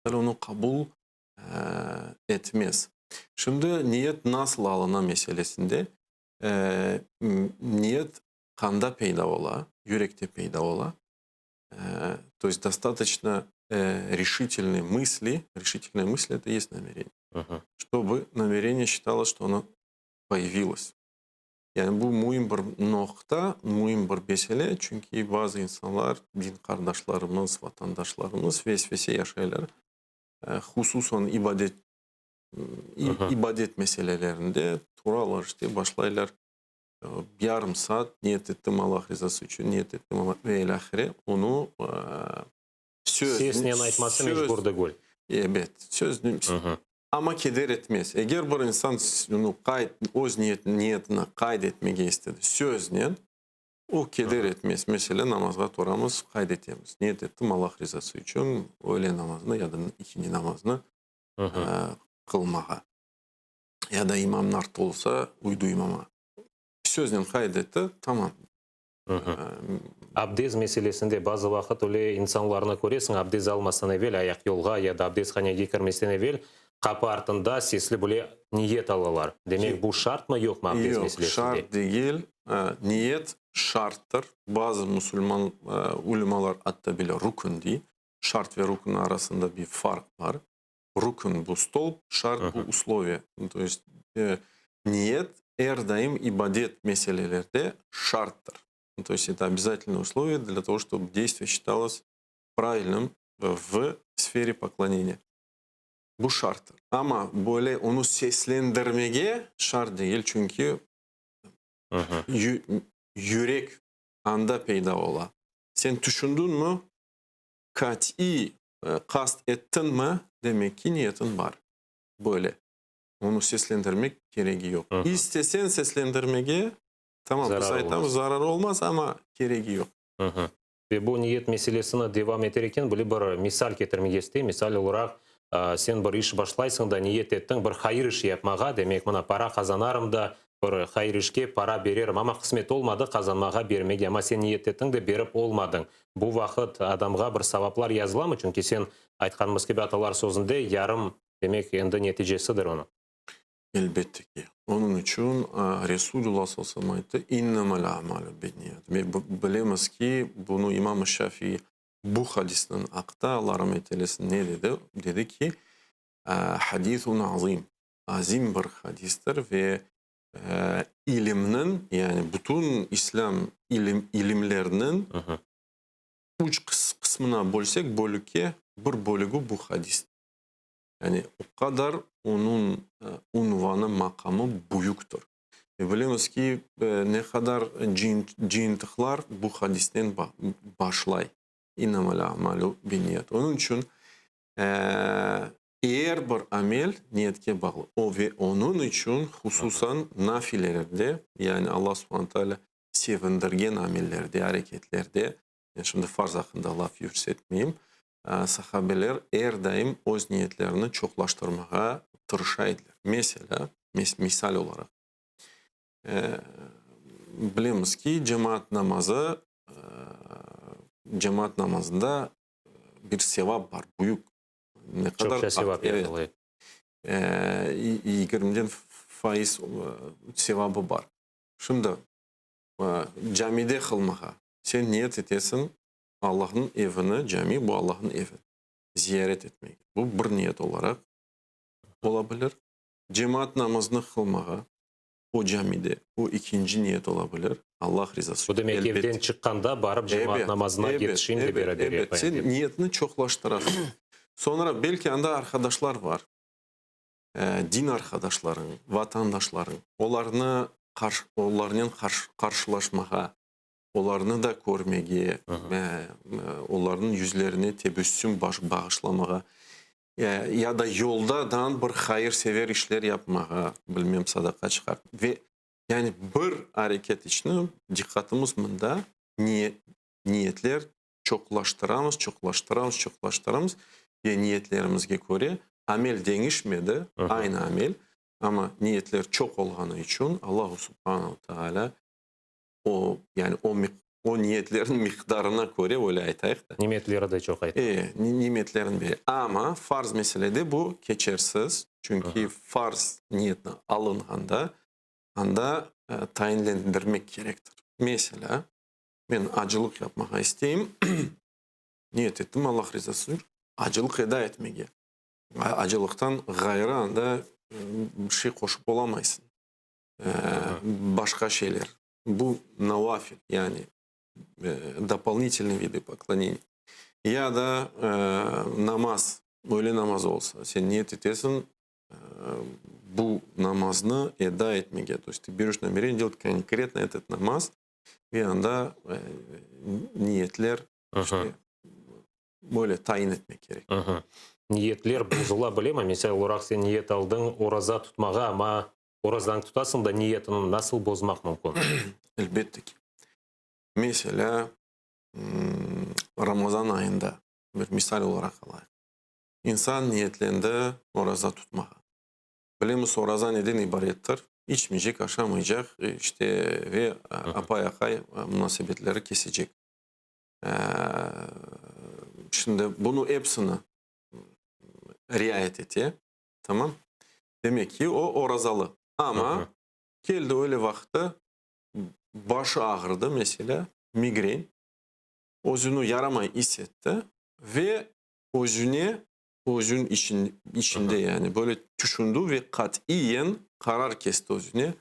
Onı qabul etmez. Şimdi niyet nasıl alına meselesinde, niyet qanda peyda ola? Yürekte peyda ola. То есть достаточно решительной мысли, решительная мысль — это и есть намерение, чтобы намерение считалось, что оно появилось. Yani bu müim bir noqta, müim bir mesele, çünki bazı insanlar, din qardaşlarımız, vatandaşlarımız vesvese yaşaylar, hususan ibadet ibadet meselelerinde turalar, işte, başlaylar yarım saat niyet ettim Allah rizası içün, niyet ettim Allah ve ilâhre, onı söz Sesnen aytması mecbur degil. Ebet, söz, amma keder etmez. Eger bir insan qayd, öz niyetini qayd etmege istedi söznen, o keder etmez. Meselâ, namazğa turamız, qayd etemiz. Niyet ettim Allah rizası içün öğle namazını ya da ikindi namazını qılmağa. Ya da imamnıñ artı olsa, uydu imama. Söznen qayd etti, tamam. Abdez meselesinde bazı vaqıt öyle insanlarnı köresiñ, abdez almasdan evel ayaqyolğa ya da abdezhanege kirmesden evel qapı artında sesli bile niyet alalar. Demek, bu şartmı, yoqmı abdez meselesinde? Yoq, şart degil. Niyet şarttır. Bazı musulman ulemalar atta bile rukn dey. Şart ve rukn arasında bir farq bar. Rukn bu stolp, şart bu usloviye. To est, niyet er daim ibadet meselelerde şarttır. То есть это обязательное условие для того, чтобы действие считалось правильным в сфере поклонения. Bu şarttır. Amma böyle onı seslendirmege şart degil, çünki yürek anda peyda ola. Sen tüşündiñmi, qatiy qast ettiñmi, demek ki, niyetiñ bar. Böyle. Onı seslendirmek keregi yoq. İsteseñ seslendirmege, tamam, biz aytamız, zararı olmaz, amma keregi yoq. Ve bu niyet meselesini devam eter eken, böyle bir misal ketirmege isteyim. Misal olaraq, sen bir iş başlaysıñ da, niyet ettiñ bir hayır iş yapmağa, demek, mına, para qazanarım da, bir hayır işke para bererim, amma qısmet olmadı qazanmağa, bermege, amma sen niyet ettiñ de, berip olmadıñ. Bu vaqıt adamğa bir savaplar yazılamı? Çünki sen aytqanımız kibi, atalar sözünde yarım, demek, endi neticesidir onıñ. Elbette ki. Onıñ içün Resulullah sallallahu aleyhi ve sellem ayttı, İnnemel a'malu binniyat. Ve bilemiz ki, bunı İmam-ı Şafiiy bu hadisniñ aqta, Allah rahmet eylesin, ne dedi? Dedi ki, Hadithun azim, azim bir hadistir ve ilimniñ, yani bütün İslâm ilim, ilimlerniñ üç qısmına bölsek, bölükke, bir bölügi bu hadis. Yani o qadar onıñ unvanı, maqamı büyüktir. Ve bilemiz ki, ne qadar cıyıntıqlar bu hadisten başlay, İnnemel a'malu binniyat. Onıñ içün er bir amel niyetke bağlı. O ve onıñ içün hususan nafilelerde, yani Allah subhane taalâ sevindirgen amellerde, areketlerde, men şimdi farz aqqında laf yürsetmeyim, Sahabeler er daim öz niyetlerini çoqlaştırmağa tırışa ediler. Meselâ, misal olaraq, bilemiz ki, cemaat namazı, cemaat namazında bir sevap bar, büyük. Ne qadar? Çoqça sevap yazıla. Yigirmiden faiz sevabı bar. Şimdi, camide qılmağa sen niyet etesiñ, Allahnıñ evini, cami, bu Allahnıñ evi, ziyaret etmege. Bu bir niyet olaraq ola bilir. Cemaat namazını qılmağa o camide, o ekinci niyet ola bilir. Allah rizası Bu demek, evden çıqqanda barıp cemaat namazına yetişeyim de beraber yapayım dep. Sen niyetni çoqlaştırasıñ. Soñra belki anda arqadaşlar bar, din arqadaşlarıñ, vatandaşlarıñ, olarnı olarnen qarşılaşmağa, olarnı da körmege, olarnıñ yüzlerine tebessüm bağışlamağa, ya da yolda dan bir hayırsever işler yapmağa, bilmem, sadaqa çıqartmaq. Ve yani bir areket içni diqqatımız mında, niyetler çoqlaştıramız, çoqlaştıramız, çoqlaştıramız ve niyetlerimizge köre amel deñişmedi, aynı amel, amma niyetler çoq olğanı içün Allahu subhanahu taalâ O, yani o. O niyetlerniñ miqdarına köre, öyle aytayıq da. Nimetleri de çoqayta. E, nimetlerini bere. Amma farz meselede bu keçersiz, çünki farz niyetni alınğanda, anda tayinlendirmek kerektir. Meselâ, men acılıq yapmağa isteyim, niyet ettim Allah rizası içün acılıq eda etmege. Acılıqtan ğayrı anda bir şey qoşıp olamaysıñ, başqa şeyler. Bu navafil, yani dopolnitelnıy vidı pokloneniya. Ya da namaz, öyle namazı olsa, sen niyet etesiñ bu namaznı eda etmege, to est tı berешь намерение делать konkretno etot namaz, ve anda niyetler işte böyle tayin etmek kerek. Niyetler bozula bilemi? Misal olaraq, sen niyet aldıñ oraza tutmağa, amma orazañı tutasıñ da, niyetini nasıl bozmaq mümkün? Elbette ki. Meselâ, Ramazan ayında, bir misal olaraq alayıq. İnsan niyetlendi oraza tutmağa. Bilemiz, oraza neden ibarettir? İçmeycek, aşamaycaq, işte, ve apay-aqay munasebetleri kesecek. Şimdi bunı epsini riayet ete, tamam? Demek ki, o orazalı. Amma keldi öyle vaqıtı, başı ağırdı, meselâ, migren, özüni yaramay is etti ve özüne, özün içinde yani, böyle tüşündi ve qatiyen qarar kesti özüne,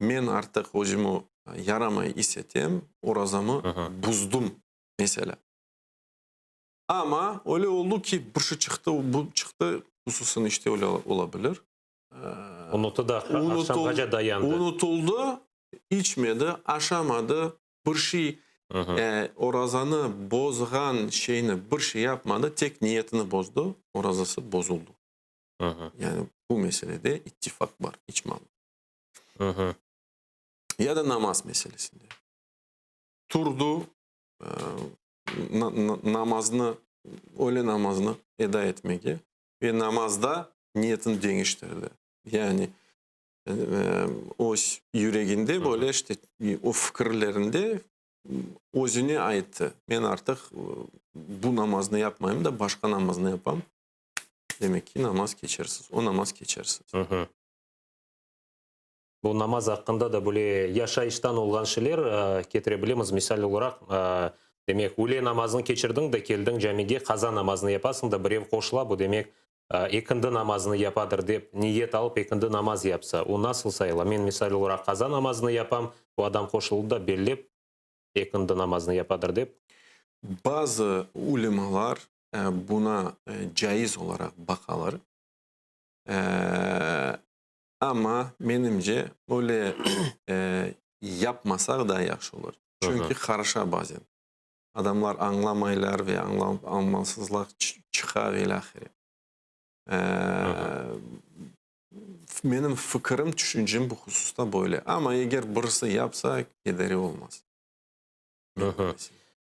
men artıq özümi yaramay is etem, orazamı buzdım, meselâ. Amma öyle oldı ki, bir şey çıqtı, bu çıqtı, hususan işte öyle ola bilir. Unuttı da, aqşamğaca dayandı. Unutıldı, içmedi, aşamadı, bir şey, orazanı bozğan şeyni bir şey yapmadı, tek niyetini bozdı, orazası bozuldı. Yani bu meselede ittifaq bar, icma bar. Ya da namaz meselesinde. Turdı, namaznı, öyle namazını eda etmege ve namazda niyetini deñiştirdi. Yani öz yüreginde böyle işte o fikirlerinde özüne ayttı, men artıq bu namaznı yapmayım da, başqa namaznı yapam. Demek ki, namaz keçersiz, o namaz keçersiz. Bu namaz aqqında da böyle yaşayıştan olğan şeyler ketire bilemiz. Misal olaraq, demek, üyle namazını keçirdiñ de, keldiñ camige, qaza namazını yapasıñ da, birev qoşula, bu demek, ekindi namazını yapadır dep niyet alıp ekindi namaz yapsa, o nasıl sayıla? Men misal olaraq qaza namazını yapam, bu adam qoşuldı da bellep ekindi namazını yapadır dep. Bazı ulemalar buna caiz olaraq baqalar. Amma, menimce, öyle yapmasaq daa yahşı olur. Çünki qarışa bazen. Adamlar añlamaylar ve añlamsızlıq çıqa ve ilâhre. Menim fikirim, tüşüncem bu hususta böyle. Amma eger birisi yapsa, kederi olmaz.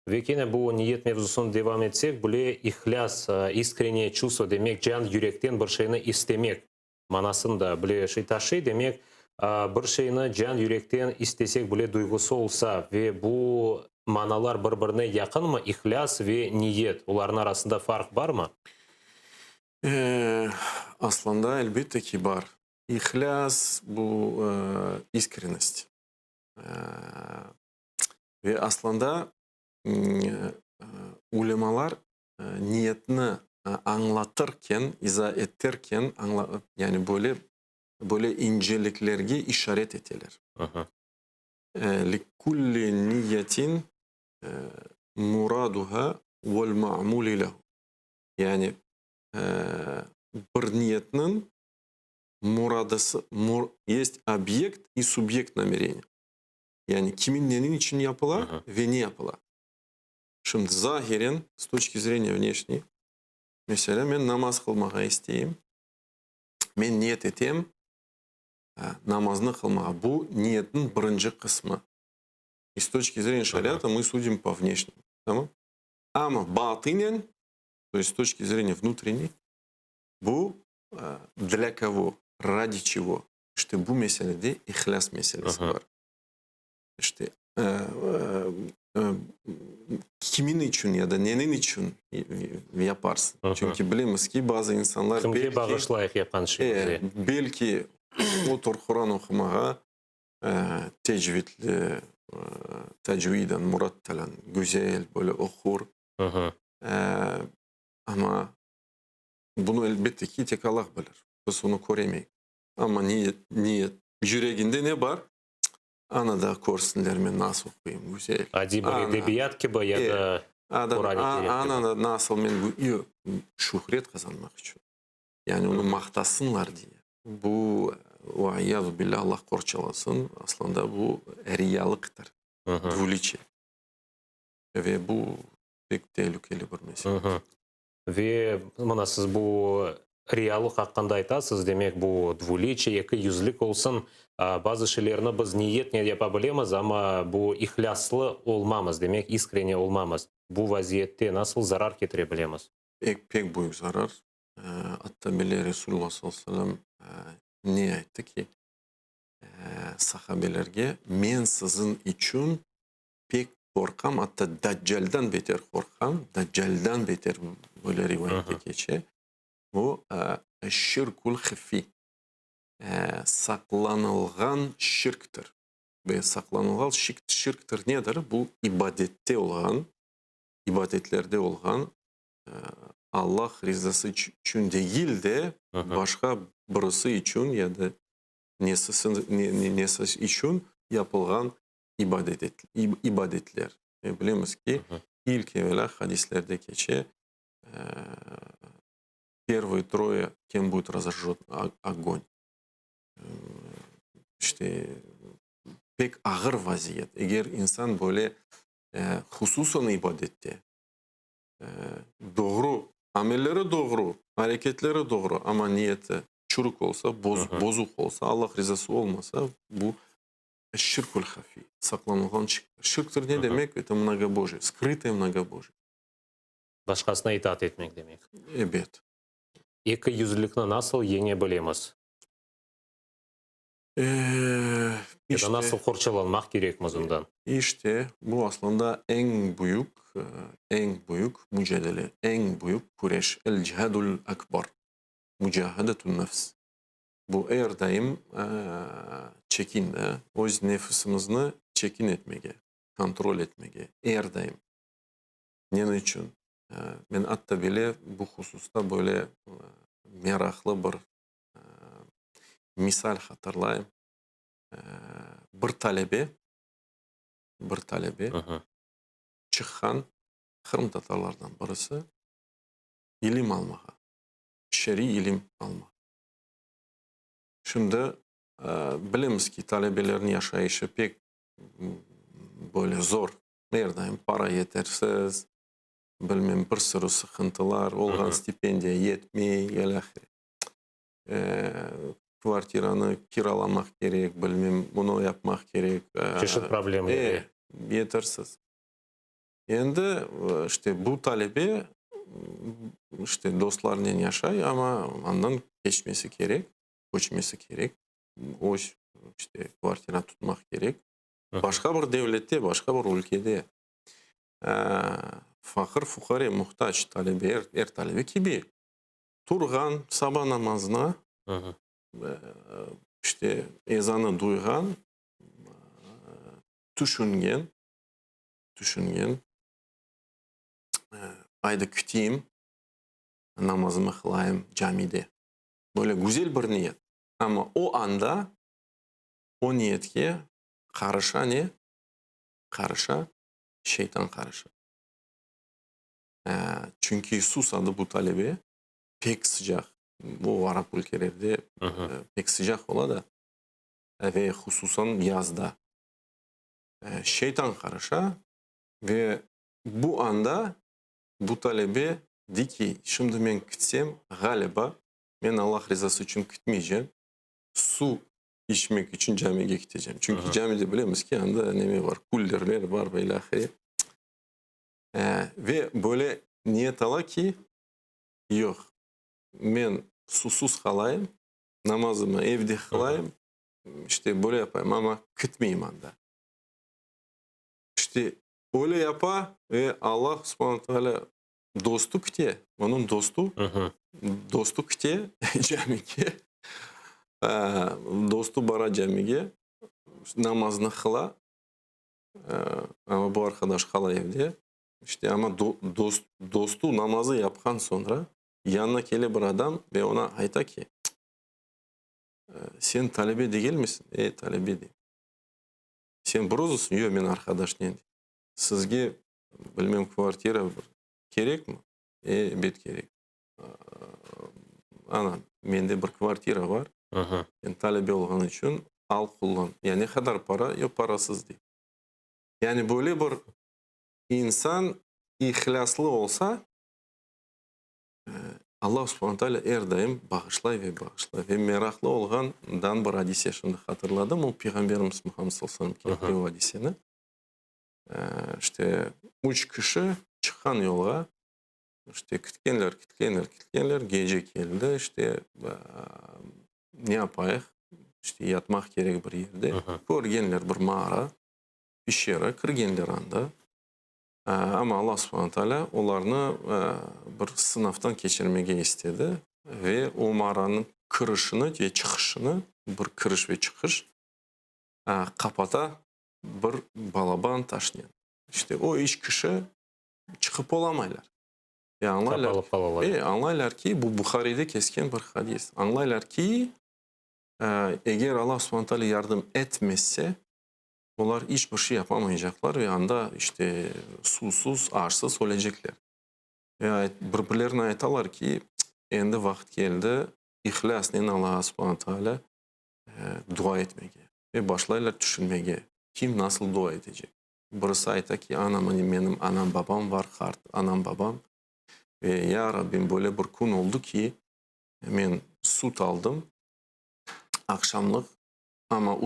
Ve kene bu niyet mevzusını devam etsek, bile ihlâs, iskrenneye çuvstvo, demek, can yürekten bir şeyni istemek manasını da bile şey taşıy. Demek, bir şeyni can yürekten istesek bile duyğusı olsa ve bu manalar bir-birine yaqınmı, ihlâs ve niyet, olarnıñ arasında farq barmı? Aslında, elbette ki, bar. İhlâs, bu iskrennost. Ve aslında ulemalar niyetni añlatırken, iza eterken, yani böyle, böyle inceliklerge işaret eteler. Likulli niyetin muraduha vel ma'muli lehu. Yani bir niyetniñ muradısı, есть obyekt i subyekt namereniya. Yani kimin neniñ içün yapıla ve ne yapıla. Şimdi zahiren, s toçki zreniya vneşniy, meselâ, men namaz qılmağa isteyim, men niyet etem namaznı qılmağa. Bu niyetniñ birinci qısmı. I s toçki zreniya şariata mı sudim po vneşnemu, tamam? Amma batınen, to est s toçki zreniya vnutrenney, bu dlâ kogo, radi çego, işte bu meselede ihlâs meselesi bar. İşte. Kimin içün ya da neniñ içün yaparsıñ? Çünki bilemiz ki, bazı insanlar Kimge belki, bağışlayıq yapqan işimizi? Belki otur Quran oqumağa tecvidli, tecviden murattelen, güzel böyle oqur. Amma bunı elbette ki, tek Allah bilir. Biz onı köremeyik. Amma niyet, niyet, yüreginde ne bar? Ana da körsinler men nasıl oquyım, güzel. Adiy bir edebiyat kibi ya da Quran-ı Kerim kibi. Ana da nasıl men, yoq, şühret qazanmaq içün. Yani onı maqtasınlar diye. Bu, ve billâ, Allah qorçalasın, aslında bu riyalıqtır, dvuliçiye. Ve bu pek telükeli bir mesele. Ve mına siz bu riyalıq aqqında aytasız, demek bu dvuliçiye, eki yüzlük olsun, bazı şeylerni biz niyetnen yapa bilemiz, amma bu ihlâslı olmamız, demek iskreniy olmamız. Bu vaziyette nasıl zarar ketire bilemiz? Pek, pek büyük zarar. Atta bile Resulullah sallallahu aleyhi ve sellem ne ayttı ki, sahabelerge, Men siziñ içün pek qorqam, atta Daccaldan beter qorqam, Daccaldan beter böyle rivayette keçe, bu şirkul hıfi, saqlanılğan şirktir. Ve saqlanılğan şirktir nedir? Bu ibadette olğan, ibadetlerde olğan, Allah rizası içün degil de, başqa birisi içün ya da nesi içün yapılğan ibadetler. Ve bilemiz ki, ilk evelâ hadislerde keçe, Pervıye troye, kem budet razojjon ogon. İşte, pek ağır vaziyet. Eger insan böyle, hususan ibadette, doğru, amelleri doğru, areketleri doğru, amma niyeti çürük olsa, bozuq olsa, Allah rizası olmasa, bu Şirkül hafiy, saqlanılğan şirktir. Şirktir ne demek? Eto mnogobojiye, skrıtoye mnogobojiye. Başqasına itaat etmek demek. Ebet. Eki yüzlülikni nasıl yeñe bilemiz? Ya da nasıl qorçalanmaq kerekmiz ondan? İşte, bu aslında eñ büyük, eñ büyük mücadele, eñ büyük küreş, el-cihadul akbar, mücahadetun nefs. Bu er daim çekin de, öz nefisimizni çekin etmege, kontrol etmege, er daim. Neniñ içün? Men atta bile bu hususta böyle meraqlı bir misal hatırlayım. Bir talebe, bir talebe çıqqan qırımtatarlardan birisi ilim almağa, şeriy ilim almağa. Şimdi bilemiz ki, talebelerniñ yaşayışı pek böyle zor, er daim para yetersiz, bilmem, bir sürü sıqıntılar, olğan stipendiya yetmey, ilâhre. Kvartiranı kiralamaq kerek, bilmem, bunı yapmaq kerek. Çeşit problemler. E, yetersiz. Endi, işte, bu talebe, işte, dostlarnen yaşay, amma andan keçmesi kerek, köçmesi kerek, öz, işte, kvartira tutmaq kerek. Başqa bir devlette, başqa bir ülkede. Faqır-fuqare, muhtac talebe, er, er talebe kibi turğan, saba namazına, işte, ezanı duyğan, tüşüngen, Tüşüngen, Aydı küteyim, namazımı qılayım camide. Böyle güzel bir niyet. Amma o anda o niyetke qarışa ne? Qarışa, şeytan qarışa. Çünki susadı bu talebe, pek sıcaq. Bu arap ülkelerde pek sıcaq ola da, ve hususan yazda. Şeytan qarışa ve bu anda bu talebe dey ki, şimdi men kitsem, ğaliba, men Allah rizası içün kitmeycem, suv içmek içün camige kitecem. Çünki camide bilemiz ki, anda neme bar, kullerler bar ve ilâhre. Ve böyle niyet ala ki, yoq, men suvsuz qalayım, namazımı evde qılayım, İşte, böyle yapayım, amma kitmeyim anda. İşte, Öyle yapa ve Allah subhane taalâ dostu kite, onıñ dostu, dostu kite camige, dostu bara camige, namazını qıla, amma bu arqadaş qala evde. İşte, amma dost, dostu namazı yapqan soñra yanına kele bir adam ve oña ayta ki, Sen talebe degilmisiñ? E, talebe dey. Sen bir özüsiñ? Yoq, men arqadaşnen. Sizge, bilmem, kvartira bir kerekmi? E, ebet kerek. Ana, mende bir kvartira bar. Sen talebe olğan içün al, qullan. Ya ne qadar para? Yoq, parasız dey. Yani böyle bir insan ihlâslı olsa, Allah subhane taalâ er daim bağışlay ve bağışlay. Ve meraqlı olğan dan bir adise şimdi hatırladım, o Peyğamberimiz Muhammed sallallahu aleyhi ve sellem keldi o adiseni. İşte, üç kişi çıqqan yolğa, işte, kitkenler, kitkenler, kitkenler, gece keldi, işte, ne yapayıq, işte, yatmaq kerek bir yerde. Körgenler bir mağara, peşera, kirgenler anda. Amma Allah subhane taalâ olarnı bir sınavdan keçirmege istedi ve o mağaranıñ kirişini ve çıqışını, bir kiriş ve çıqış, qapata bir balaban taşnen. İşte, o üç kişi çıqıp olamaylar. Ve añlaylar, Qapalıp qalalar. Añlaylar ki, bu Buhariyde kesken bir hadis. Añlaylar ki, eger Allah subhane taalâ yardım etmese, Olar iç bir şey yapamaycaqlar ve anda, işte, suvsuz, aşsız ölecekler. Ve bir-birlerine aytalar ki, endi vaqıt keldi ihlâsnen Allaha subhane taalâ dua etmege. Ve başlaylar tüşünmege, kim nasıl dua etecek. Birisi ayta ki, ana, mına menim anam-babam var, qart anam-babam. Ve, ya Rabbim, böyle bir kün oldı ki, men süt aldım aqşamlıq, Amma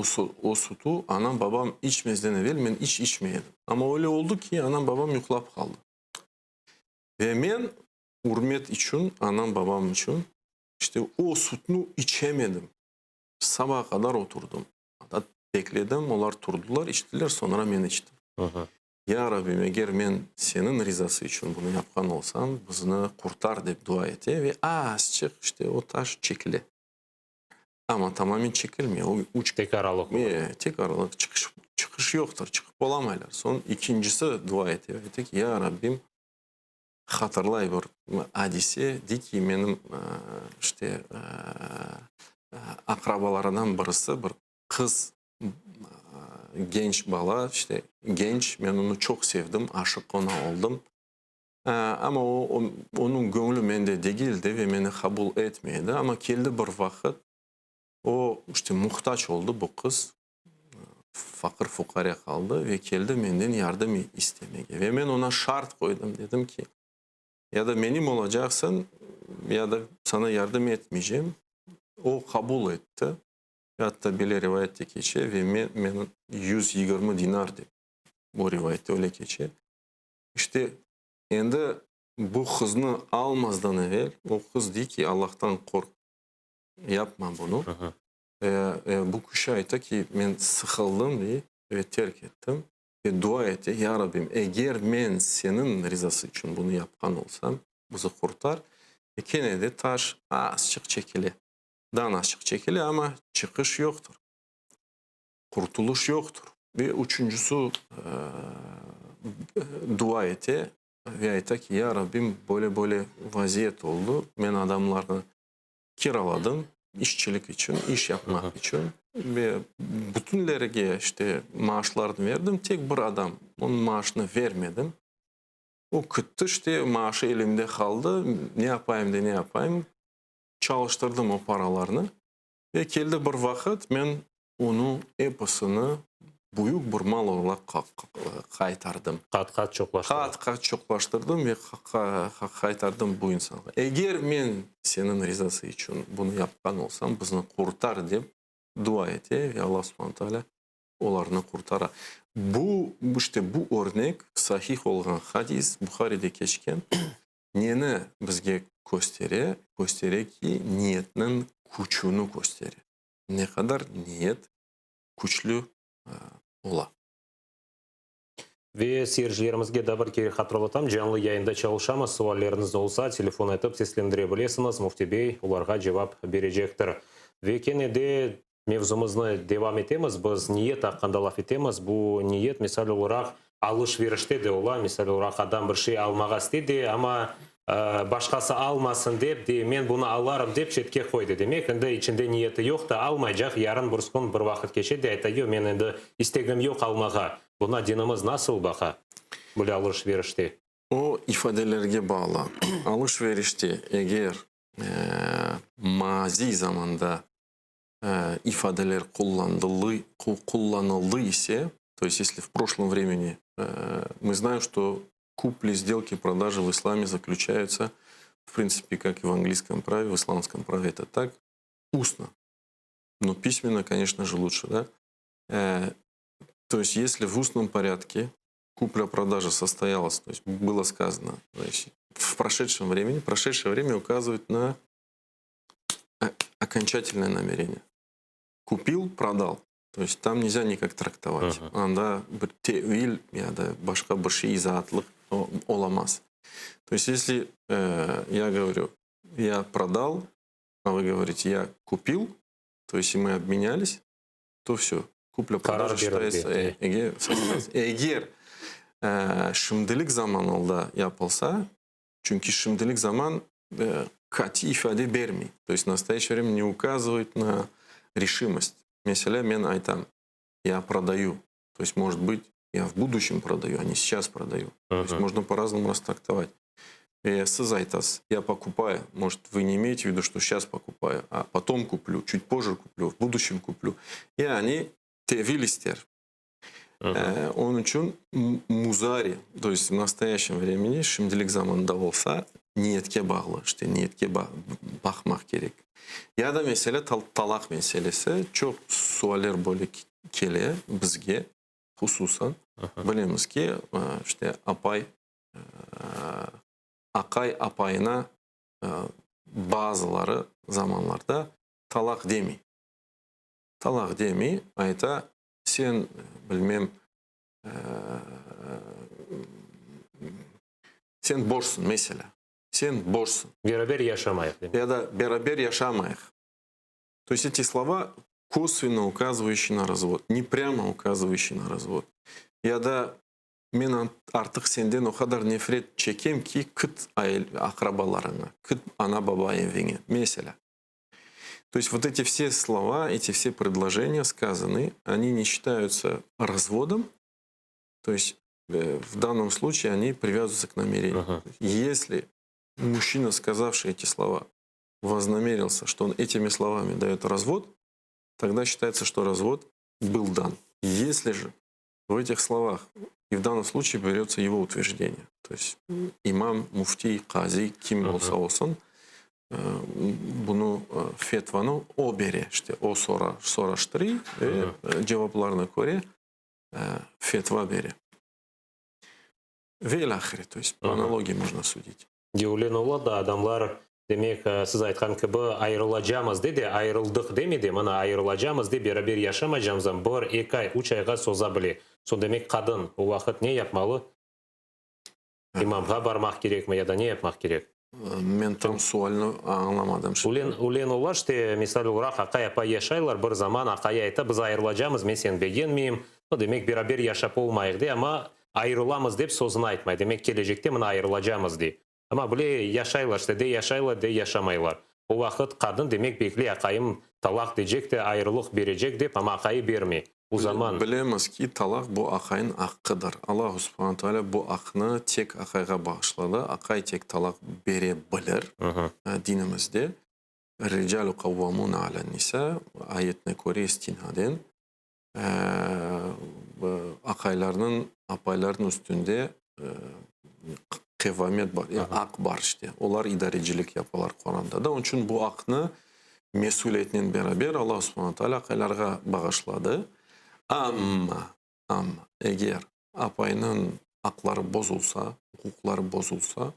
o sütü anam-babam içmezden evel men iç içmey edim. Amma öyle oldı ki, anam-babam yuqlap qaldı. Ve men ürmet içün, anam-babam içün, işte, o sütnü içemedim. Sabağa qadar oturdım. Bekledim, olar turdılar, içtiler, soñra men içtim. Ya Rabbim, eger men Seniñ rizası içün bunı yapqan olsam, bizni qurtar, dep dua ete ve azçıq, işte, o taş çekile. Amma tamamen çekilmey. O üç Tek aralıq ola. E, tek aralıq. Çıqış, çıqış yoqtır. Çıqıp olamaylar. Soñ ikincisi dua ete. Ayta ki, Ya Rabbim, hatırlay bir adise, dey ki, menim, işte, aqrabalarından birisi, bir qız, genç bala, işte, genç, men onı çoq sevdim, aşıq oña oldım. Amma o, onıñ göñlü mende degildi ve meni qabul etmedi. Amma keldi bir vaqıt, o, işte, muhtac oldı bu qız, faqır-fuqare qaldı ve keldi menden yardım istemege. Ve men oña şart qoydım, dedim ki, ya da menim olacaqsıñ, ya da saña yardım etmeycem. O, qabul etti. Ve atta böyle rivayet de keçe, ve men, meni 120 dinar dep, bu rivayette öyle keçe. İşte, endi bu qıznı almazdan evel, o qız dey ki, Allahtan qorq, yapma bunı. Bu kişi ayta ki, men sıqıldım, dey, ve terk ettim. Ve dua ete, Ya Rabbim, eger men Seniñ rizası içün bunı yapqan olsam, bizi qurtar. Ve kene de taş azçıq çekile. Dan azçıq çekile, amma çıqış yoqtır. Qurtulış yoqtır. Ve üçüncüsü dua ete ve ayta ki, Ya Rabbim, böyle-böyle vaziyet oldı, men adamlarnı kiraladım işçilik içün, iş yapmaq içün ve bütünlerge işte maaşlarını verdim, tek bir adam, onıñ maaşını vermedim. O kütti, işte maaşı elimde qaldı, ne yapayım de ne yapayım, çalıştırdım o paralarnı. Ve keldi bir vaqıt, men onıñ episini büyük bir mal olaraq qaytardım. Qat-qat çoqlaştırdım. Qat-qat çoqlaştırdım ve qaytardım bu insanğa. Eger men Seniñ rizası içün bunı yapqan olsam, bizni qurtar, dep dua ete ve Alla subhane taalâ olarnı qurtara. Bu, işte bu örnek, sahih olğan hadis, Buharide keçken, Neni bizge köstere? Köstere ki, niyetniñ küçüni köstere. Ne qadar niyet küçlü ola. Ve seyircilerimizge daa bir kere hatırlatam, canlı yayında çalışamız, sualleriñiz olsa, telefon etip seslendire bilesiñiz, Müfti bey olarğa cevap berecektir. Ve kene de mevzumıznı devam etemiz, biz niyet aqqında laf etemiz, bu niyet, misal olaraq, alış-verişte de ola, misal olaraq, adam bir şey almağa istey de, amma başqası almasın dep, dey, men bunı alarım dep çetke qoydı. Demek, endi içinde niyeti yoq da, almaycaq, yarın, bir kün, bir vaqıt keçe de, ayta, yoq, men endi istegim yoq almağa. Buna dinimiz nasıl baqa, böyle alış-verişte? O ifadelerge bağlı. Alış-verişte eger maziy zamanda ifadeler qullanıldı ise, то есть если в прошлом времени, мы знаем, что купли, сделки, продажи в исламе заключаются, в принципе, как и в английском праве, в исламском праве это так, устно. Но письменно, конечно же, лучше, да? То есть если в устном порядке купля-продажа состоялась, то есть было сказано, значит, в прошедшем времени, прошедшее время указывает на окончательное намерение. Купил, продал. То есть там нельзя никак трактовать. Anda bir tevil ya da başqa bir şey izaatlıq olamaz. То есть если я говорю, я продал, а вы говорите, я купил, то есть и мы обменялись, то все, купля-продажа считается, eger şimdilik zamanında yapılsa, çünki şimdilik zaman qatiy ifade bermey. То есть в настоящее время не указывает на решимость. Meselâ, men aytam, я продаю. То есть, может быть, я в будущем продаю, а не сейчас продаю. То есть можно по-разному растрактовать. Siz aytasız, я покупаю. Может, вы не имеете в виду, что сейчас покупаю, а потом куплю, чуть позже куплю, в будущем куплю. Yani tevil ister. Onıñ içün muzari, то есть в настоящем времени, şimdilik zamanda olsa, niyetke bağlı, işte niyetke baqmaq kerek. Ya da mesele talaq meselesi, çoq sualler böyle kele bizge, hususan. Bilemiz ki, işte apay, aqay apayına bazıları zamanlarda talaq demey. Talaq demey, ayta, sen bilmem, sen boşsıñ, meselâ. Sen boşsıñ. Beraber yaşamayıq. Ya da beraber yaşamayıq. То есть эти слова косвенно указывающие на развод, не прямо указывающие на развод. Ya da men artıq senden o qadar nefret çekem ki, kit aqrabalarıña, kit ana-baba eviñe, meselâ. То есть вот эти все слова, эти все предложения сказаны, они не считаются разводом, то есть в данном случае они привязываются к намерению. Если мужчина, сказавший эти слова, вознамерился, что он этими словами дает развод, тогда считается, что развод был дан. Если же в этих словах, и в данном случае берется его утверждение, то есть имам, муфтий, qazi, kim olsa olsun, bunı fetvanı o bere, işte o soraştırı ve cevaplarına köre fetva bere. Ve ilâhre, то есть по аналогии можно судить. Öyle ola da adamlar demek siz aytqan kibi ayırılacamız de ayırıldıq demedi mına ayırılacamız de beraber yaşamaycamız bir eki ay üç ayğa soza bile soñ demek qadın o vaqıt ne yapmalı imamğa barmaq kerekmi ya da ne yapmaq kerek Men tam sualni añlamadım. Öyle, öyle ola işte misal olaraq aqay apay yaşaylar bir zaman aqay ayta biz ayırılacamız men seni begenmeyim no demek beraber yaşap olmayıq de amma ayırılamız dep sözüni aytmay demek kelecekte mına ayırılacamız dey amma bile yaşaylar işte de yaşaylar de yaşamaylar o vaqıt qadın demek bekley aqayım talaq deycek de ayrılıq berecek dep amma aqayı bermey o zaman Bilemiz ki, talaq bu aqayınıñ aqqıdır. Allah subhane teala bu aqnı tek aqayğa bağışladı. Aqay tek talaq bere bilir dinimizde. Ricalu qavvamuna alen nisa ayetine köre istinaden aqaylarnıñ apaylarnıñ üstünde qevamet bar, aq bar işte. Olar idarecilik yapalar qorantada. Onıñ içün bu aqnı mesüliyetnen beraber Allah subhane teala aqaylarğa bağışladı. Amma, amma eger apaynıñ aqları bozulsa, uquqları bozulsa,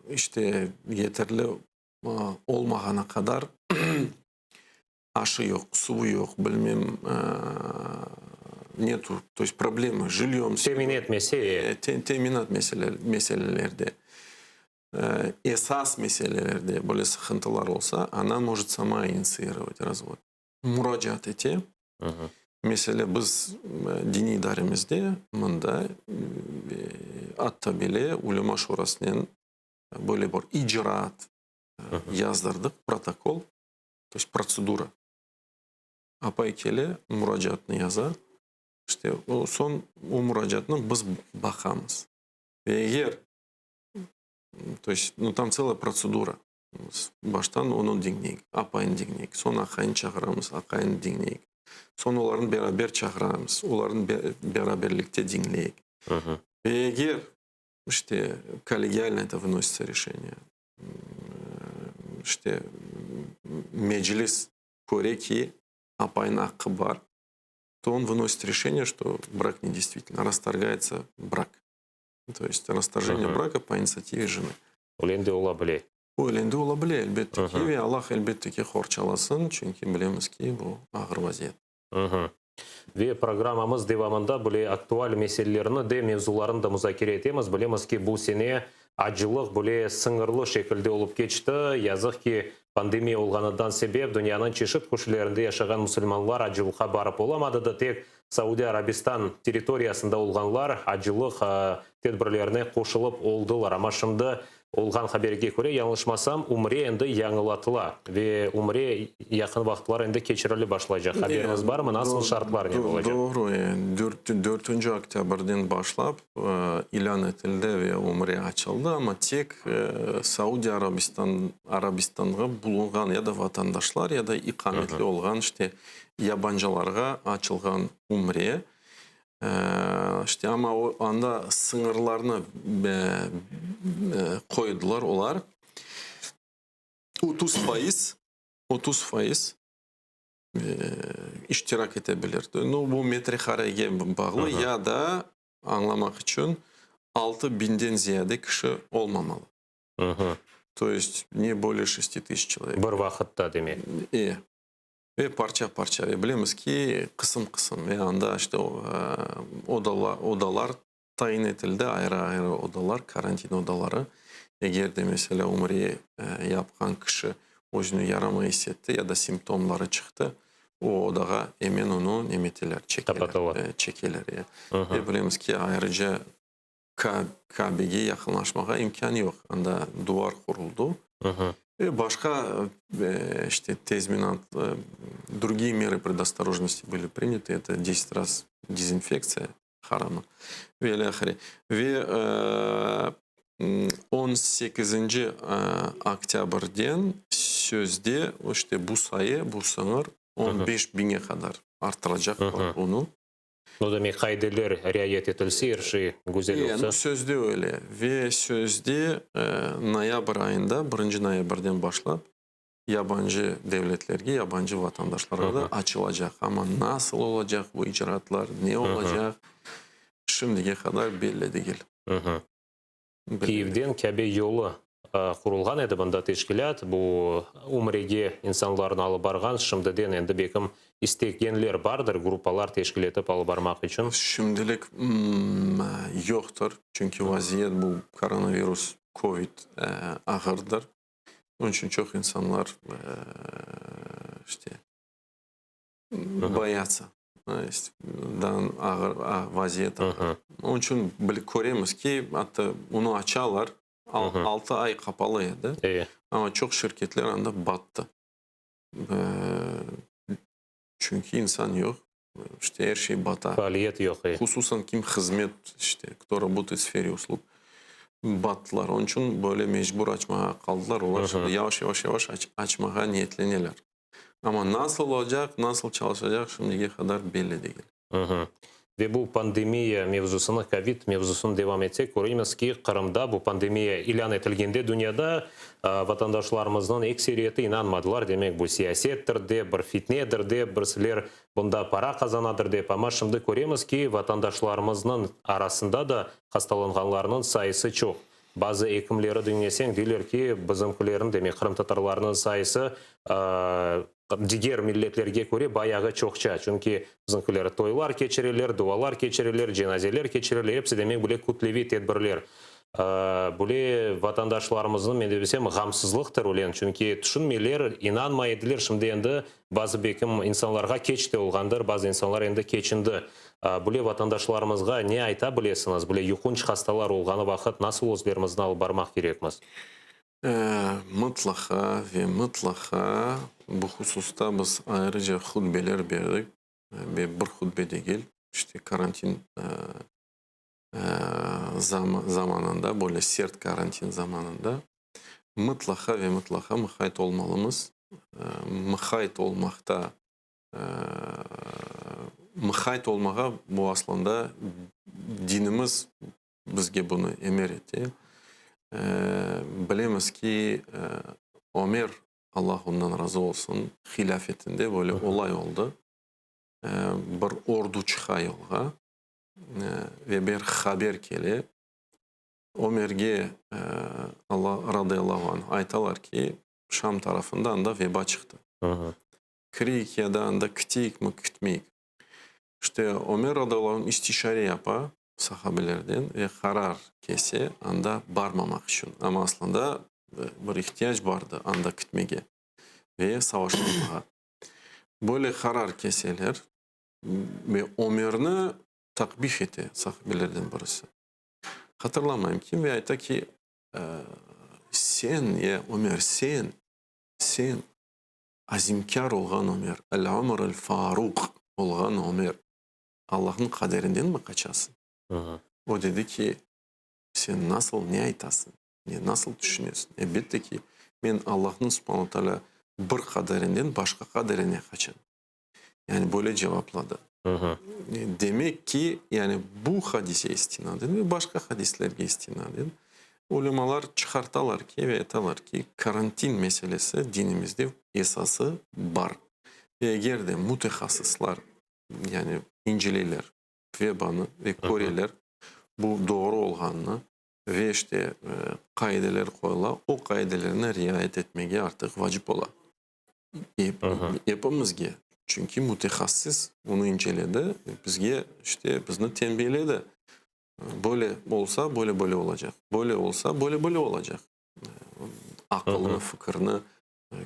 işte yeterli olmağana qadar. Aşı yoq, suvı yoq, bilmem, netu, то есть problema с жильем. Temin etmese. Teminat meselelerde, esas meselelerde böyle sıqıntılar olsa, она может сама инициировать развод. Muracaat ete. Mesele, biz diniy idaremizde mında atta bile Ulema şurasınen böyle bir icraat yazdırdıq, protokol, то есть protsedura. Apay kele, muracaatnı yaza, işte o soñ o muracaatnı biz baqamız. Ve eger, то есть, ну, там целая процедура. Baştan onı diñleyik, apayını diñleyik, soñ aqayını çağıramız, aqayını diñleyik. Soñ olarnı beraber çağıramız, olarnı beraberlikte diñleyik. Ve eger, işte, kollegiально это выносится решение, işte, meclis köre ki, apayınıñ aqqı bar, то он выносит решение, что брак недействителен, расторгается брак. То есть расторжение брака по инициативе жены. Öyle de ola bile. Öyle de ola bile, elbette ki, ve Allah elbette ki qorçalasın, çünki bilemiz ki, bu ağır vaziyet. Ve programmamız devamında böyle aktual meselelerni de, mevzularını da muzakere etemiz. Bilemiz ki, bu sene acılıq böyle sıñırlı şekilde olıp keçti. Yazıq ki, pandemiya olğanından sebep dünyanıñ çeşit köşelerinde yaşağan musulmanlar acılıqqa barıp olamadı da, tek Saudiya Arabistan territoriyasında olğanlar acılıq tedbirlerine qoşulıp oldılar. Amma şimdi olğan haberge köre, yañlışmasam, ümre endi yañılatıla ve ümre yaqın vaqıtlar endi keçirile başlaycaq. Haberimiz barmı? Nasıl şartlarnen olacaq? Doğru. 4 oktâbrden başlap ilân etildi ve ümre açıldı, amma tek Saudiya Arabistan, Arabistanğa bulunğan ya da vatandaşlar, ya da iqametli olğan işte yabancılarğa açılğan ümre. İşte amma o anda sıñırlarnı qoydılar olar. 30%, 30% iştirak ete bilir. Ну, bu metrekarege bağlı ya da añlamaq içün 6000-den ziyade kişi olmamalı. То есть не более 6000 человек. Bir vaqıtta demek. Ve parça-parça. Ve bilemiz ki, qısım-qısım. Ve anda işte odalar tayin etildi, ayrı-ayrı odalar, karantin odaları. Eger de, mesela, ümre yapqan kişi özüni yaramay is etti ya da simptomları çıqtı, o odağa emen onı nemeteler, çekeler. Qapatalar. Çekeler. Ve bilemiz ki, ayrıca Kabege yaqınlaşmağa imkân yoq. Anda duvar quruldı. Ve başqa işte tezminat, другие меры предосторожности были приняты. Это 10 раз дезинфекция harama ve ilâhre. Ve 18 oktâbrden sözde işte bu sayı, bu sıñır 15 biñge qadar arttıracaqlar bunı. No, demek, qaideler riayet etilse, er şey güzel olsa. Sözde öyle. Ve sözde noyabr ayında, 1 noyabrden başlap, yabancı devletlerge, yabancı vatandaşlarğa da açılacaq. Amma nasıl olacaq bu icraatlar, ne olacaq, şimdige qadar belli degil. Kiyevden Kâbe yolu qurulğan edi, bunda teşkilât, bu ümrege insanlarnı alıp barğan, şimdiden endi belkim istegenler bardır, gruppalar teşkil etip alıp barmaq içün. Şimdilik yoqtır, çünki vaziyet bu koronavirus, kovid ağırdır. Onıñ içün çoq insanlar işte боятся. Ağır vaziyet ağır. Onıñ içün köremiz ki, atta onı açalar, 6 ay qapalı edi, amma çoq şirketler anda battı. Çünki insan yoq, işte er şey bata. Faaliyet yoq. Hususan kim hızmet, işte, кто работает в сфере услуг, battılar. Onıñ içün böyle mecbur açmağa qaldılar. Olar şimdi yavaş, yavaş, yavaş açmağa niyetleneler. Amma nasıl olacaq, nasıl çalışacaq, şimdige qadar belli degil. Ve bu pandemiya mevzusını, kovid mevzusını devam etsek, köremiz ki, Qırımda bu pandemiya ilân etilgende dünyada vatandaşlarımıznıñ ekseriyeti inanmadılar. Demek, bu siyasettir dep, bir fitnedir dep, birisiler bunda para qazanadır dep. Amma şimdi köremiz ki, vatandaşlarımıznıñ arasında da hastalanğanlarnıñ sayısı çoq. Bazı ekimleri diñleseñ, deyler ki, bizimkilerniñ, demek, qırımtatarlarnıñ sayısı. Diger milletlerge köre bayağı çoqça, çünki bizimkiler toylar keçireler, dualar keçireler, cenazeler keçireler, episi demek bile kütleviy tedbirler. Bule vatandaşlarımıznıñ, men dep bilsem, ğamsızlıqtır ulen, çünki tüşünmeyler, inanmay ediler, şimdi endi bazı bekim insanlarğa keç de olğandır, bazı insanlar endi keçindi. Bule vatandaşlarımızğa ne ayta bilesiñiz, bule yuqunç hastalar olğanı vaqıt nasıl özlerimizni alıp barmaq kerekmiz? Mıtlaqa ve mıtlaqa bu hususta biz ayrıca hutbeler berdik, ve bir hutbe degil, işte karantin zamanında, böyle sert karantin zamanında mıtlaqa ve mıtlaqa mıqayt olmalımız. Mıqayt olmaqta, mıqayt olmağa bu aslında dinimiz bizge bunı emir ete. Bilemiz ki, Ömer, Allah ondan razı olsun, hilâfetinde böyle olay oldı. Bir ordu çıqa yolğa ve bir haber kele. Ömerge, Allah radıyallahu anh, aytalar ki, Şam tarafında anda veba çıqtı. Kireyik ya da anda kiteyikmi, kitmeyik? İşte, Ömer radıyallahu anh istişare yapa sahabelerden ve qarar kese anda barmamaq içün. Amma aslında bir ihtiyac bardı anda kitmege ve savaşmamağa. Böyle qarar keseler ve Ömerni taqbih ete sahabelerden birisi. Hatırlamayım kim ve ayta ki, Sen, ya Ömer, sen, sen Azimkâr olğan Ömer, El-Ömer el-Faruq olğan Ömer, Allahnıñ qaderindenmi qaçasıñ? O dedi ki, Sen nasıl ne aytasıñ, ne nasıl tüşünesiñ? Elbette ki, men Allahnıñ subhanu teala bir qaderinden başqa qaderine qaçam. Yani böyle cevapladı. Demek ki, yani bu hadise istinaden ve başqa hadislerge istinaden ulemalar çıqartalar ki ve aytalar ki, karantin meselesi dinimizde esası bar. Ve eger de mütehassıslar, yani inceleyler vebanı ve köreler bu doğru olğanını ve işte qaideler qoyula, o qaidelerni riayet etmege artıq vacip ola. Epimizge, çünki mütehassıs onı inceledi, bizge, işte, bizni tenbiyeledi. Böyle olsa, böyle-böyle olacaq, böyle olsa, böyle-böyle olacaq. Aqılnı, fikirni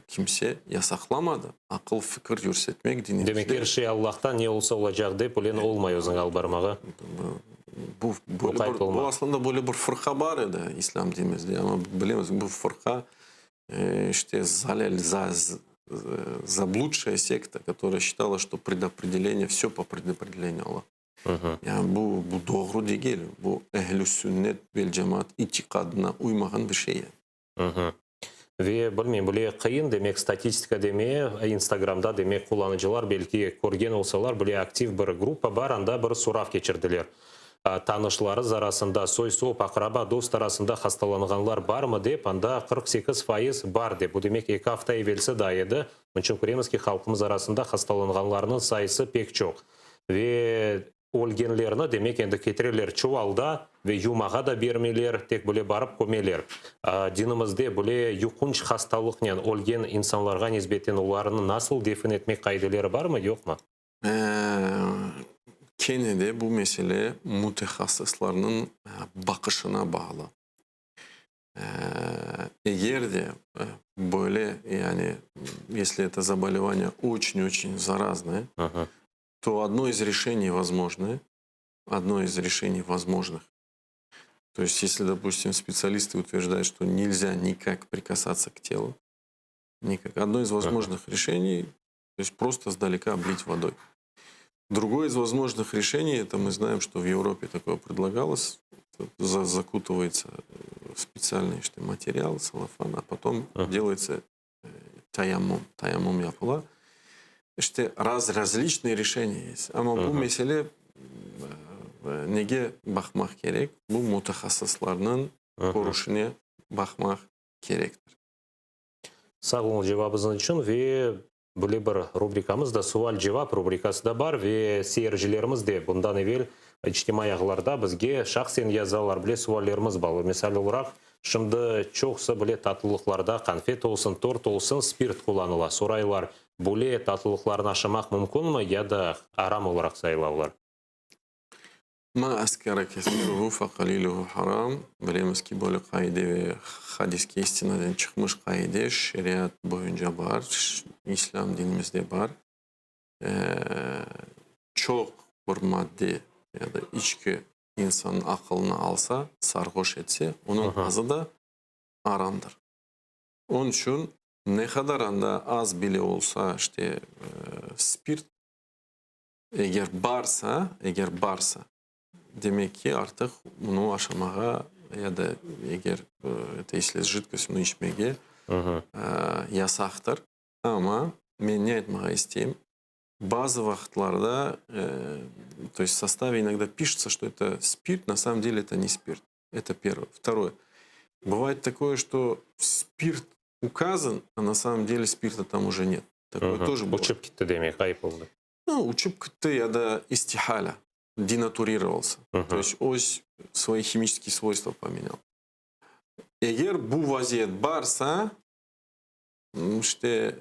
kimse yasaqlamadı. Aqıl, fikir yürsetmek dinimizde. Demek, er şey Allahtan, ne olsa olacaq dep, öyle olmay özüñ alıp barmağa. Bu, böyle bir, bu aslında böyle bir fırqa bar edi İslâm dinimizde, amma bilemiz, bu fırqa İşte, zalel, zabludşaya sekta, kotoraya şçitala, şto predopredelenyie, vsö po predopredelenyuyu ola. Yani bu, bu doğru degil, bu ehl-i sünnet vel cemaat itiqadına uymağan bir şey yani. Ve bilmeyim, bile qıyın, demek, statistika demeye, İnstagramda, demek, qullanıcılar belki körgen olsalar, bile aktiv bir gruppa bar, anda bir sorav keçirdiler. Tanışlarız arasında, soy-sop, aqraba, dost arasında hastalanğanlar barmı dep, anda 48% bar dep. Bu demek, eki afta evelsi daa edi. Bunıñ içün köremiz ki, halqımız arasında hastalanğanlarnıñ sayısı pek çoq. Ve ölgenlerni, demek, endi ketireler çuvalda ve yumağa da bermeyler, tek bile barıp kömeler. Dinimizde bile yuqunç hastalıqnen ölgen insanlarğa nisbeten olarnı nasıl defin etmek qaideleri barmı, yoqmı? Kene de bu mesele mütehassıslarnıñ baqışına bağlı. Eger de böyle, yani, esli eto zabolevaniye oçün-oçün zaraznoye, to odno iz reşeniy vozmojnoye, odno iz reşeniy vozmojnıh, to est esli, dopustim, spetsialistı utverjdayut, çto nelzâ nikak prikasatsa k telu, nikak, odno iz vozmojnıh reşeniy, To есть просто сдалека облить водой. Другое из возможных решений, это мы знаем, что в Европе такое предлагалось, закутывается в специальный что материал, целлофан, а потом делается таяммум, таяммум yapıla. İşte раз, различные решения есть. Amma bu mesele nege baqmaq kerek? Bu mütehassıslarnıñ körüşine baqmaq kerektir. Sağ oluñız cevabıñız içün ve böyle bir rubrikamız da Sual-cevap rubrikası da bar ve seyircilerimiz de bundan evel içtimaiy ağlarda bizge şahsen yazalar bile suallerimiz bar. Misal olaraq, Şimdi çoqusı bile tatlılıqlarda, qanfet olsun, tort olsun, spirt qullanıla. Soraylar, böyle tatlılıqlarnı aşamaq mümkünmi ya da aram olaraq sayıla olar? Ma askara kesiruhu fe qaliluhu haram, bilemiz ki, böyle qaide ve hadiske istinaden çıqmış qaide şeriat boyunca bar, İslâm dinimizde bar. Çoq bir madde ya da içki insannıñ aqılını alsa, sarğoş etse, onıñ azı da aramdır. Onıñ içün ne qadar anda az bile olsa, işte, spirt, Eger barsa, eger barsa, demek ki, artıq bunı aşamağa ya da eger eto esli jidkost bunı içmege yasaqtır. Amma men ne aytmağa isteyim, bazı vaqıtlarda, to est v sostavе inogda pişется, что это spirt, na samom dele eto ne spirt. Eto pervoye. Vtoroye, bıvayet takoye, что spirt ukazan, a na samom dele spirta tam uje net. Takoye тоже bıvayet. Uçıp kitti demek, ğayıp oldı. Nu, uçıp kitti ya da istihala, denaturirovalsâ, to est öz svoi himiçeskiy svoystva pomenyal. Eger bu vaziyet barsa, işte,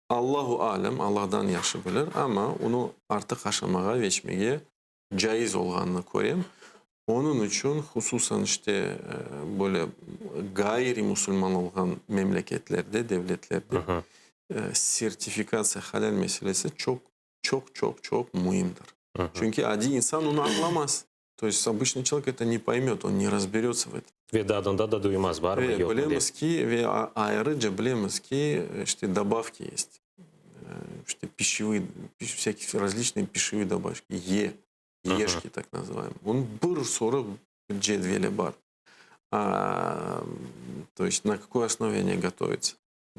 Allahu alem, Allahdan yahşı bilir, amma onı artıq aşamağa ve içmege caiz olğanını körem. Onıñ içün, hususan, işte, böyle ğayri musulman olğan memleketlerde, devletlerde sertifikatsiya, halâl meselesi çoq, çoq, çoq, çoq müimdir. Çünki adiy insan onı añlamaz. To est obıçnıy çelovek eto ne poymet, on ne razberötsâ v etom. Ve dadında da duymaz, barmı, Ve yoqmı dep. bilemiz ki, ve ayrıca bilemiz ki, işte dobavki est, işte pişevıy, vsâkiy razliçnıy pişevıy dobavki, ye, yeşki tak nazıvaemıy. Onıñ bir soru cedveli bar. To est na kakoy osnove oni gotovitsâ.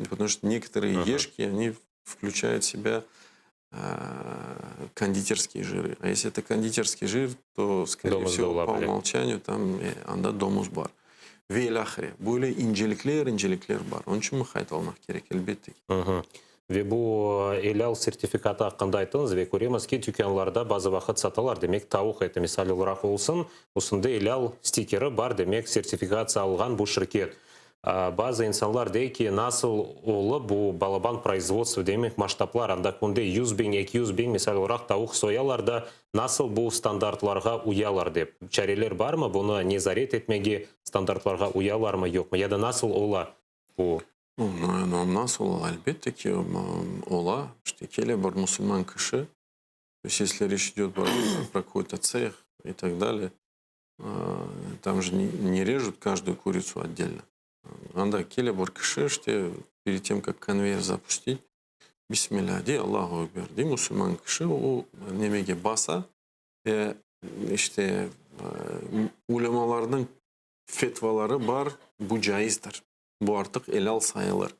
Potomu çto nekotorıye yeşki, oni vklüçayut v sebâ konditerskiy jırı. A esli eto konditerskiy jır, to, skoreye vsego, po umolçaniyu tam anda domuz bar. Ve ilâhre. Böyle incelikler, incelikler bar. Onıñ içün muqayt olmaq kerek, elbette ki. Ve bu elâl sertifikatı aqqında ayttıñız ve köremiz ki, tükânlarda bazı vaqıt satalar, demek, tavuq eti, misal olaraq, olsun, üstünde elâl stikeri bar, demek, sertifikatsiya alğan bu şirket. Bazı insanlar dey ki, nasıl olıp bu balaban proizvodstvo, demek, masştablar, anda künde 100 biñ, 200 biñ, misal olaraq, tavuq soyalar da, nasıl bu standartlarğa uyalar dep. Çareler barmı bunı nezaret etmege, standartlarğa uyalarmı, yoqmı, ya da nasıl ola bu? Nasıl ola? Elbette ki, ola. İşte, kele bir musulman kişi, то есть если речь идет про какой-то цех и так далее, там же не режут каждую курицу отдельно. Anda kele bir kişi, işte, перед тем, как конвейер запустить, Bismillah dey, Allahu Ekber dey, musulman kişi o nemege basa, ve işte, ulemalarnıñ fetvaları bar, bu caizdir. Bu artıq elâl sayılır.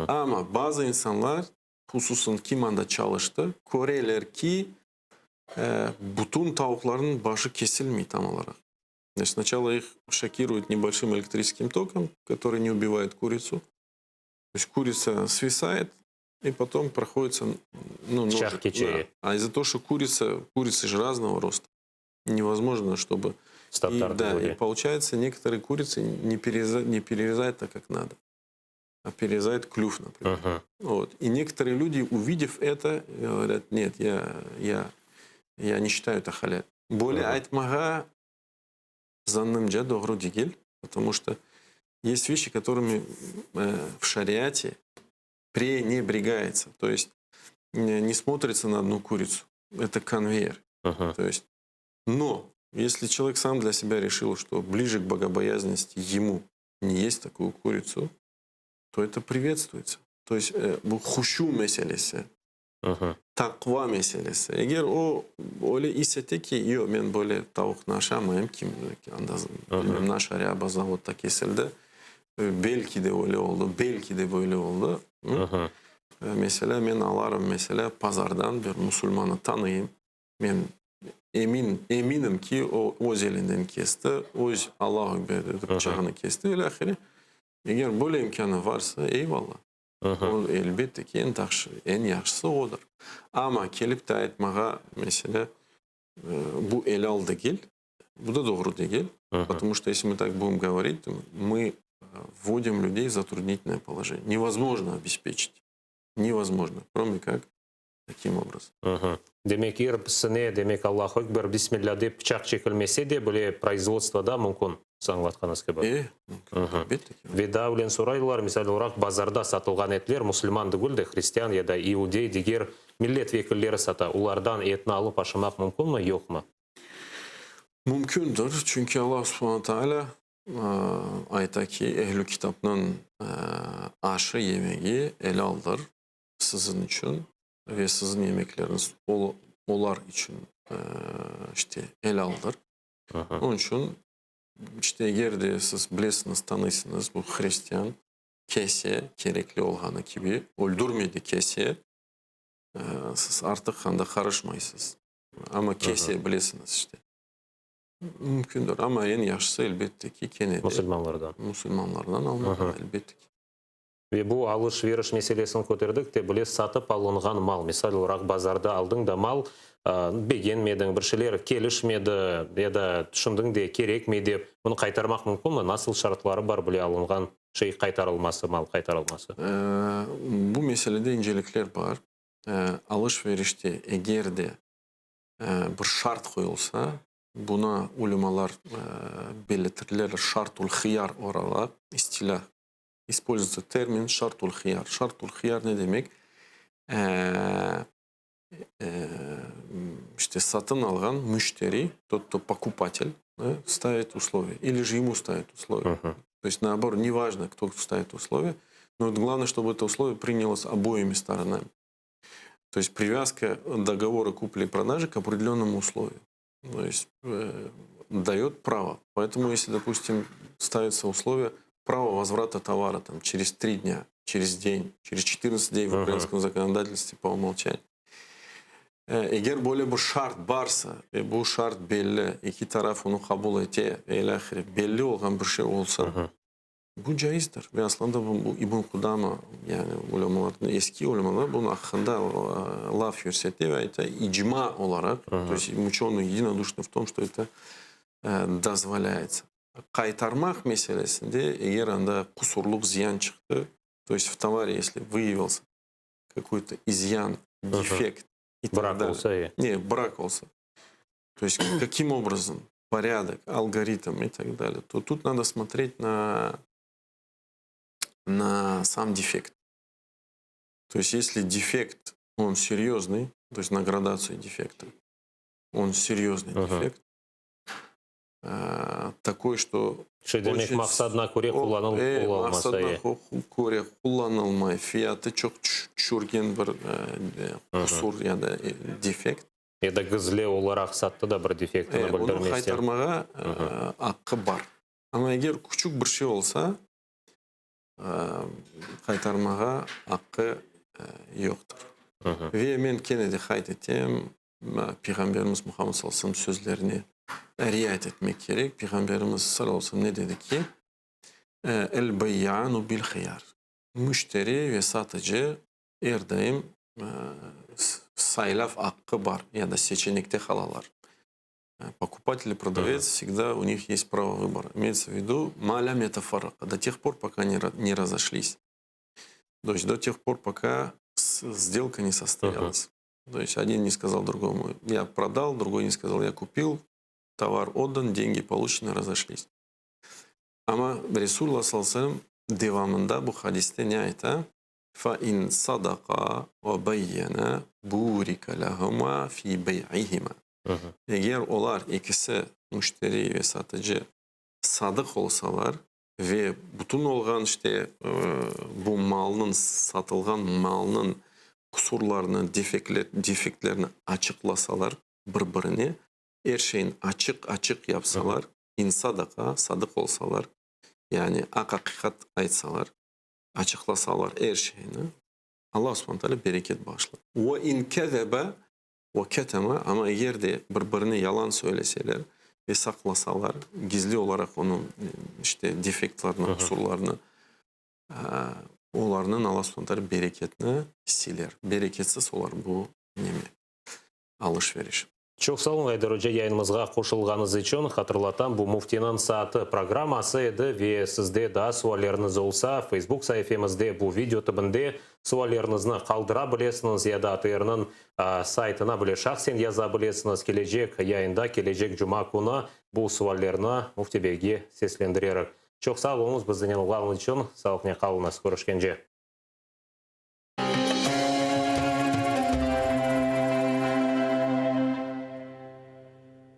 Amma bazı insanlar, hususan kim anda çalıştı, köreler ki, bütün tavuqlarnıñ başı kesilmey tam olaraq. Значит, сначала их шокируют небольшим электрическим током, который не убивает курицу. То есть курица свисает, и потом проходится, ну, ножик. Да. А из-за того, что курица, курицы же разного роста, невозможно, чтобы... И, да, и получается, некоторые курицы не перерезают так, как надо, а перерезают клюв, например. Вот. И некоторые люди, увидев это, говорят, нет, я не считаю это халяль. Böyle aytmağa zanımca doğru degil, потому что есть вещи, которыми в шариате пренебрегается. То есть не смотрится на одну курицу. Это конвейер. То есть, но если человек сам для себя решил, что ближе к богобоязненности ему не есть такую курицу, то это приветствуется. То есть bu huşu meselesi, taqva meselesi. Eger o öyle is ete ki, yoq, men böyle tavuqnı aşamayım, kim anda bilmem naş araba zavodda kesildi, belki de öyle oldı, belki de böyle oldı. Meselâ, men alarım, meselâ, pazardan bir musulmannı tanıyım, men emin, eminim ki, o öz elinden kesti, öz Allahu Ekber dedi, bıçağını kesti, ilâhre. Eger böyle imkânı varsa, eyvallah. O, elbette ki, eñ tahşı, eñ yahşısı odır. Amma kelip te aytmağa, meselâ, bu elâl degil. Bu da doğru degil. Потому что если мы так будем говорить, мы вводим людей в затруднительное положение. Невозможно обеспечить. Невозможно, кроме как таким образом. Demek, episine, demek, Allahu Ekber, Bismillâ dep pıçaq çekilmese de bile proizvodstvoda mümkün, siz añlatqanıñız kibi. E, mümkün, elbette ki. Ve daa öyle soraylar, misal olaraq, bazarda satılğan etler musulman degil de, hristian ya da iudey, diger millet vekilleri sata, olardan etni alıp aşamaq mümkünmi, yoqmı? Mümkündir, çünki Allah subhane taalâ ayta ki, ehl-i kitapnıñ aşı, yemegi elâldır siziñ içün ve siziñ yemekleriñiz olar içün işte elâldır. Onıñ içün işte eger de siz bilesiñiz, tanıysıñız, bu hristian kese, kerekli olğanı kibi, öldürmey de kese, siz artıq anda qarışmaysız. Amma kese bilesiñiz işte. Mümkündür, amma eñ yahşısı, elbette ki, kene de Musulmanlardan. Musulmanlardan almaq, elbette ki. Ve bu alış-veriş meselesini köterdik de, bile satıp alınğan mal, misal olaraq, bazarda aldıñ da mal, begenmediñ, bir şeyler kelişmedi ya da tüşündiñ de kerekmey dep, bunı qaytarmaq mümkünmi? Nasıl şartları bar bile alınğan şey qaytarılması, mal qaytarılması? Bu meselede incelikler bar. Alış-verişte eger de bir şart qoyulsa, buna ulemalar belirtirler, şartul hıyar olaraq, istilah, ispolzuyutsa termin şartul hıyar. Şartul hıyar ne demek? İşte satın alğan müşteri, tot, кто покупатель, ставит условия, или же ему ставят условия. То есть наоборот, не важно, кто ставит условия, но главное, чтобы это условие принялось обоими сторонами. То есть привязка договора купли-продажи к определенному условию. То есть дает право. Поэтому, если, допустим, ставится условие право возврата товара там, через 3 дня, через день, через 14 дней в украинском законодательстве по умолчанию. Eger böyle bir şart barsa, ve bu şart belli, eki taraf onı qabul ete, ve ilâhre, belli olğan bir şey olsa, bu caizdir. Ve aslında bu İbn Qudama, yani ulemalarnıñ, eski ulemalar bunıñ aqqında laf yürsete ve ayta, icma olaraq, to есть ученые единодушны в том, что это dozvolâyetsâ. Qaytarmaq meselesinde, eger anda qusurlıq ziyan çıqtı, то есть в tovarе, если выявился какой-то изъян, defekt и так Brak далее. Olsa, e. Не, брак olsa. То есть каким образом, порядок, алгоритм и так далее, то тут надо смотреть на сам дефект. То есть если дефект, он серьезный, то есть на градацию дефекта, он серьезный дефект, такой, что Şu demek Очень maqsadına köre qullanıl qullanılmasa, e. maqsadına köre qullanılmay, fiyatı çoq tüşürgen bir qusur ya da defekt. Ya da gizli olaraq sattı da bir defektini Onı bildirmesten. qaytarmağa aqqı bar. Amma eger küçük bir şey olsa, qaytarmağa aqqı yoqtır. Ve men kene de qayd etem, Peyğamberimiz Muhammed sallallahu aleyhi ve sellem sözlerine riayet etmek kerek. Peyğamberimiz sallallahu aleyhi ve sellem ne dedi ki, El beyyaanu bil hıyar. Müşteri ve satıcı er daim saylav aqqı bar ya da seçenekte qalalar. Покупатель и продавец всегда у них есть право выбора. Имеется в виду ма лям ятафаррака, до тех пор, пока не разошлись. То есть до тех пор, пока сделка не состоялась. То есть один не сказал другому, я продал, другой не сказал, я купил, товар отдан, деньги получены, разошлись. Amma Resulullah sallallahu aleyhi ve sellem devamında bu hadiste ne ayta? Fa in sadaqa ve beyyena burika lehuma fi bey'ihima. Eger olar ekisi, müşteri ve satıcı, sadıq olsalar ve bütün olğan işte bu malnıñ, satılğan malnıñ qusurlarını, defektlerini açıqlasalar bir-birine, er şeyni açıq-açıq yapsalar, in sadaqa, sadıq olsalar, yani aq-aqiqat aytsalar, açıqlasalar er şeyni, Allah subhane teala bereket bağışlar. Ve in kezebe ve keteme, amma eger de bir-birine yalan söyleseler ve saqlasalar, gizli olaraq onıñ işte defektlerini, qusurlarını, olarnıñ Allah subhane teala bereketini siler. Bereketsiz olar bu neme, alış-veriş. Çoq sağ oluñ, Ayder oca, yayınımızğa qoşulğanıñız içün. Hatırlatam, bu Müftiniñ saatı programması edi ve sizde daa sualleriñiz olsa, Facebook saifemizde bu video tübünde sualleriñizni qaldıra bilesiñiz ya da ATRniñ saytına bile şahsen yaza bilesiñiz. Kelecek yayında, kelecek cuma künü bu suallerni Müfti beyge seslendirerik. Çoq sağ oluñız biznen olğanıñız içün. Sağlıqnen qalıñız. Körüşkence.